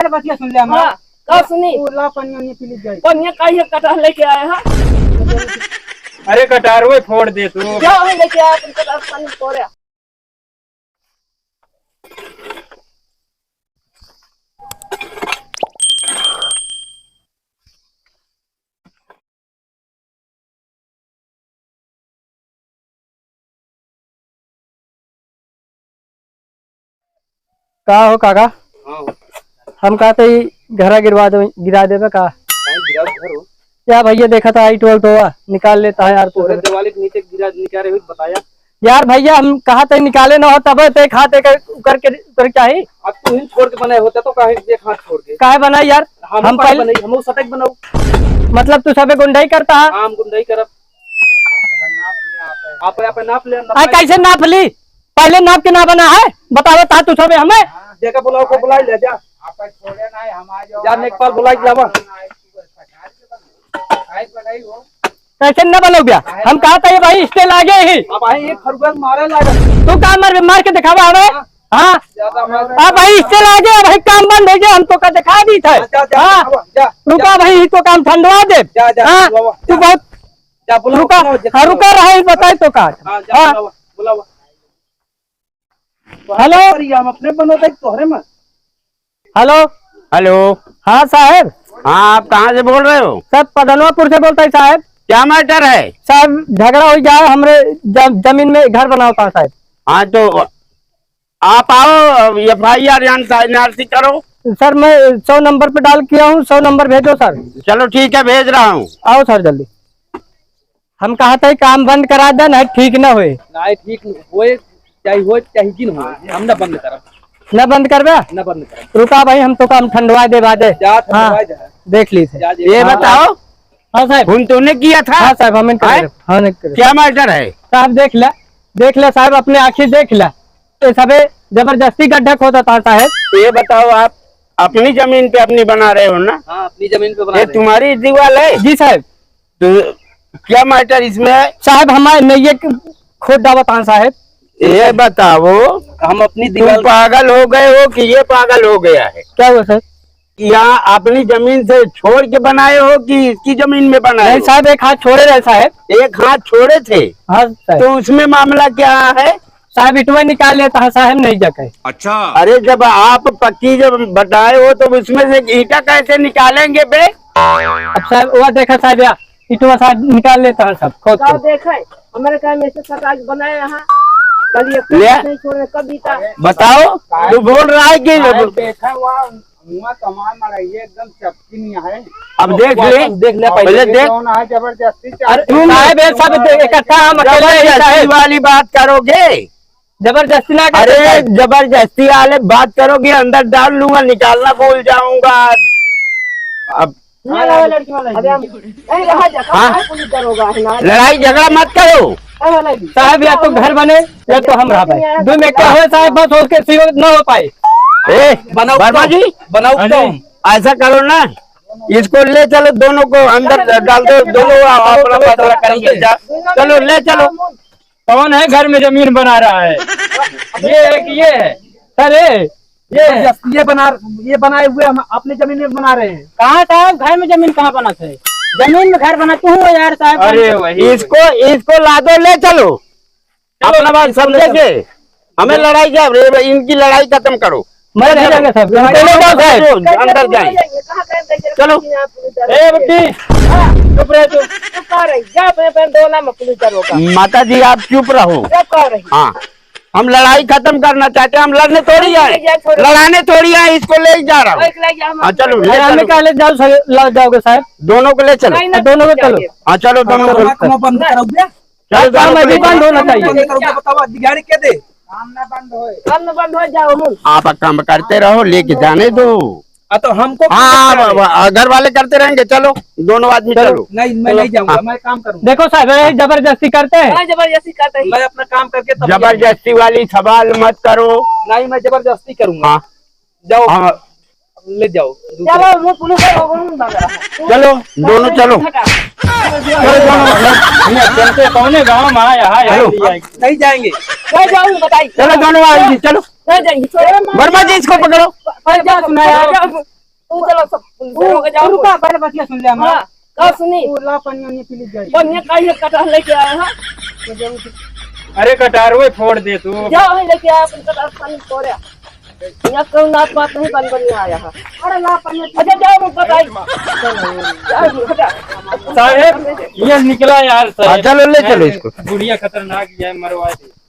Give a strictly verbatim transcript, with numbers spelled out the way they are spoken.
अरे बतिया सुन ले हमार। हाँ, का सुनी? तू ला पनिया ओनिया पी ली जाए। पनिया काहे कटहर लेके आए हैं? अरे कटहरवे फोड़ दे तू। जा वहीं लेके आया, तुम कटहर पानी फोड़े। का हो काका? हाँ हो। हम कहते ही घरा गिरवा दे, गिरा देबे का? काहे गिराओ घर हो? या भैया देखा था, आई टोल तो हुआ, निकाल लेता है यार तू। तोरे दिवाली के नीचे गिरा, निकाले हुई बताया। यार भैया, हम कहा थे निकाले ना हो, तब ते खा ते कर, कर के, कर क्या ही? अब तू ही छोड़ के बनाए होता तो काहे एक हाथ छोड़ के? काहे बनाई यार? हम हम काहे पहले बनाई? हम सटक बनाऊ। मतलब तू सबे गुंडई करता है? हाँ, हम गुंडई करब। आप, आप नाप ले, आ, कैसे नाप ली? पहले नाप के ना बना है, बतावे ता तू सबे हमें। देखा, बुलाओ, को बुलाई ले जा। आप छोड़े ना है, हम आ जाओ। जा, नेकपाल बुलाई के लावा। कैसे न बनौबिया? हम कहा था ये भाई स्टे लागे ही। अब भाई एक फरुआ मारे लागे। तू का मार, मार के दिखावा हमें? हाँ। हाँ। ज्यादा मार। अब भाई स्टे लागे, अब भाई काम बंद हो गया, हम तो का दिखा दी थे। हाँ, जा, जा, हाँ। जा, जा। रुका भाई, ही तो काम ठंडवा दे। जा, जा, हाँ। बुलावा। तू बहुत जा, बुलावा, रुका। बुलावा, हाँ, रुका रहा, बताए तो का। हाँ, जा, हाँ। बुलावा, बुलावा। हेलो। अरे, हम अपने बनो तक तोहरे में। हेलो। हेलो। हाँ साहब। हाँ, आप कहाँ से बोल रहे हो? सर, पदनवापुर से बोलता है साहब। क्या मैटर है? साहब, झगड़ा हो गया है, हमरे ज-, जमीन में घर बनावता है साहब। हाँ, तो आप आओ, एफ आई आर यहाँ से एन आर सी करो। सर, मैं सौ नंबर पे डाल किया हूँ, सौ नंबर भेजो सर। चलो ठीक है, भेज रहा हूँ। आओ सर जल्दी। हम कहा था काम बंद करा दे, नहीं ठीक ना होए। नहीं ठीक होए, चाहे होए, चाहे जिन होए, हम ना बंद करब। ना बंद करबे? ना बंद करब। रुका भाई, हम तो काम ठंडवा दे बादे। जा, हाँ, ठंडवा दे। देख ली थे। जा, जा। ये हाँ। बताओ। हाँ साहब। फोन तूने किया था? हाँ साहब, हम हैं? हाँ, नहीं करे। क्या मैटर है? साहब देख ले, देख ले साहब, अपने आँखी देख ले। ये सबे जबरदस्ती गड्ढा खोदा था साहब। ये बताओ, आप अपनी जमीन पे अपनी बना रहे हो ना? हाँ, अपनी जमीन पे बना ये रहे हैं। तुम्हारी दीवार है? जी साहब। तो क्या मैटर इसमें है? साहब, हमारे नैये के खोद डावत हन साहब। ये बताओ, हम अपनी तुम दीवार पागल हो गए हो कि ये पागल हो गया है? क्या हुआ सर? यहाँ अपनी जमीन से छोड़ के बनाए हो कि इसकी जमीन में बनाए नहीं हो? साहब, एक हाथ छोड़े रहे साहब। एक हाथ छोड़े थे? हाँ साहब। तो उसमें मामला क्या है? साहब, इटवा निकाल लेता है साहब, नहीं जाके। अच्छा। अरे, जब आप पक्की जब बनाए हो तो उसमें से ईंटा कैसे निकालेंगे बे? अब साहब, वो देखा साहब, या इटवा साहब निकाल लेता है सब, खोद का खोद। देखे? हमारे काम ऐसे सरकार बनाए यहाँ। कल ये ले। नहीं छोड़े, कब ईंटा? बताओ, तू बोल रहा है कि अरे, देखा हुआ हुआ कमाल मारा, ये एकदम चपकी नहीं है। अब देख ले, देख ले पहले। पहले देख। कौन है जबरदस्ती? अरे, तू साहब, ये सब दे-, इकट्ठा हम अकेले ही जबरदस्ती साहब। वाली बात करोगे? जबरदस्ती ना कर अरे, सकते। जबरदस्ती वाले बात करोगे, अंदर डाल लूंगा, निकालना भूल जाऊंगा। अब नहीं, नहीं, लड़की वाला अबे हम, नहीं, रहा जा, हाँ? कहाँ पुलिस दरोगा है ना? लड़ाई झगड़ा मत करो। अरे, नहीं। साहब, या तो घर बने, या तो हम रह पाए। दो में क्या हो साहब, बस उसके सिवा ना हो पाए। ए, बनाओ वर्मा तो, जी। बनाओ हाँ तो। जी। ऐसा करो ना, इसको ले चलो, दोनों को अंदर डाल दो, दोनों अपना फैसला करेंगे। जा, चलो, ले चलो। कौन है घर में जमीन बना रहा है? ये है कि ये है? अरे, ये है। जबरदस्ती ये बना, ये बनाए हुए हम अपनी जमीन में बना रहे हैं। कहाँ साहब, घर में जमीन कहाँ बना थे? जमीन में घर बना, तू हो यार साहब। अरे वही, इसको, इसको ला दो, ले चलो। चलो, अपना बात चलो, समझे चलो। के? हमें लड़ाई क्या? अरे भाई, इनकी लड़ाई खत्म करो। मैं नहीं चलो। जाऊंगा साहब। चलो, चलो, साहब। चलो, अंदर जाए। चलो। ए, बेटी, चुप रहे तू। चुप कर रही, जा अपने, अपने दोना में पुलिस दरोगा। माता जी, आप चुप रहो। चुप कर रही। हाँ, हम लड़ाई खत्म करना चाहते हैं, हम लड़ने थोड़ी आए, लड़ाने थोड़ी आए, इसको ले ही जा रहा हूँ। हाँ, चलो, ले अरे, हमें चलो। क्या ले जाओ, सर, ला जाओगे साहब? दोनों को ले चलो। नहीं, नहीं, दोनों को चलो। हाँ, चलो, दोनों को। बंद करो भैया। चलो, काम दोनों अभी बंद होना चाहिए। बंद करो, बताओ, दिहाड़ी के दे? काम ना बंद होए। काम ना बंद हो जाओ, मुन। आप काम करते रहो, लेके जाने दो। आ, तो हमको हाँ, क्या अब, है? अब घर वाले करते रहेंगे, चलो, दोनों आदमी चलो। चलो। नहीं, मैं चलो। नहीं जाऊंगा, हाँ। मैं काम करूंगा। देखो साहब, ये जबरदस्ती करते हैं। हाँ, जबरदस्ती करते हैं। मैं अपना काम करके तब जबरदस्ती वाली सवाल मत करो। नहीं, मैं जबरदस्ती करूंगा। हाँ। जाओ। हाँ। ले जाओ। चलो, वो पुलिस वाला वो नहीं भाग रहा है। चलो, दोनों चलो। हटा। चलो, दोनों। नहीं, चलते कौन है गाँव में आया है, हेलो। नहीं जाएंगे। नहीं जाओगे, बताइए। चलो, दोनों आदमी, चलो। नहीं जाएंगे, छोड़ो। वर्मा जी, इसको पकड़ो। प-, प-, जा सुना यार। जा, तू चलो सब पुलिस वो, लोग जाओ। रुका, पहले बतिया सुन ले हमारा। हाँ, का सुनी? वो ला पनिया नहीं पी ली जाए। पनिया का ये कटहल लेके आया है। अरे कटारवे फोड़ दे तू। जाओ, वहीं लेके आया, अपन कटहल पानी फोड़े। यहाँ कोई नात बात नहीं बन बन आया है। अरे ला पनिया पी अच्छा, जाओ, मैं बताई। जाओ, हटा। साहेब, ये निकला यार साहेब। हाँ, चलो, ले चलो इसको। बुढ़िया खतरनाक है, मरवा दे।